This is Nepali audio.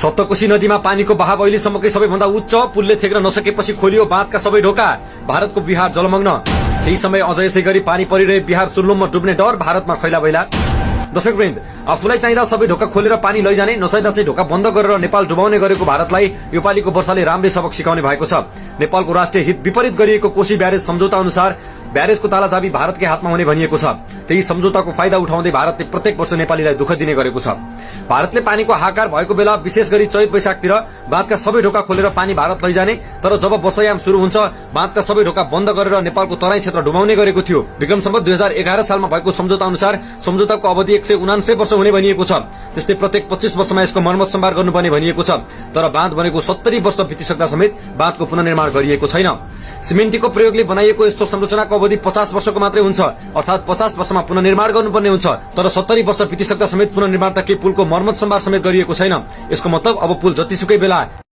सप्तकोशी नदीमा पानीको बहाव अहिलेसम्मकै सबैभन्दा उच्च। पुलले थेक्न नसकेपछि खोलियो बाँधका सबै ढोका। भारतको बिहार जलमग्न। केही समय अझ यसै गरी पानी परिरहे बिहार सुर्लुममा डुब्ने डर। भारतमा खैला दर्शकवृन्द, आफूलाई चाहिँदा सबै ढोका खोलेर पानी लैजाने, नचाहिँदा चाहिँ ढोका बन्द गरेर नेपाल डुबाउने गरेको भारतलाई योपालिको वर्षाले राम्रै सबक सिकाउने भएको छ। नेपालको राष्ट्रिय हित विपरीत गरिएको कोशी ब्यारेज सम्झौता अनुसार ब्यारेजको तालाचाबी भारतकै हातमा हुने भनिएको छ। त्यही सम्झौताको फाइदा उठाउँदै भारतले प्रत्येक वर्ष नेपालीलाई दुःख दिने गरेको छ। भारतले पानीको हाहाकार भएको बेला विशेष गरी चैत वैशाखतिर बाँधका सबै ढोका खोलेर पानी भारत लैजाने, तर जब वर्षायाम शुरू हुन्छ बाँधका सबै ढोका बन्द गरेर नेपालको तराई क्षेत्र डुबाउने गरेको थियो। विक्रम सम्वत 2011 सालमा भएको सम्झौता अनुसार सम्झौताको अवधि 179 वर्ष हुने भनिएको छ। त्यस्तै प्रत्येक 25 वर्षमा यसको मर्मत सम्भार गर्नुपर्ने भनिएको छ। तर बाँध बनेको 70 वर्ष बितिसक्दा समेत बाँधको पुनर्निर्माण गरिएको छैन। सिमेन्टीको प्रयोगले बनाइएको यस्तो संरचनाको अवधि 50 वर्षको मात्रै हुन्छ, अर्थात 50 वर्षमा पुनर्निर्माण गर्नुपर्ने हुन्छ। तर 70 वर्ष बितिसक्दा समेत पुनर्निर्माण त के पुलको मर्मत सम्भार समेत गरिएको छैन। यसको मतलब अब पुल जतिसुकै बेला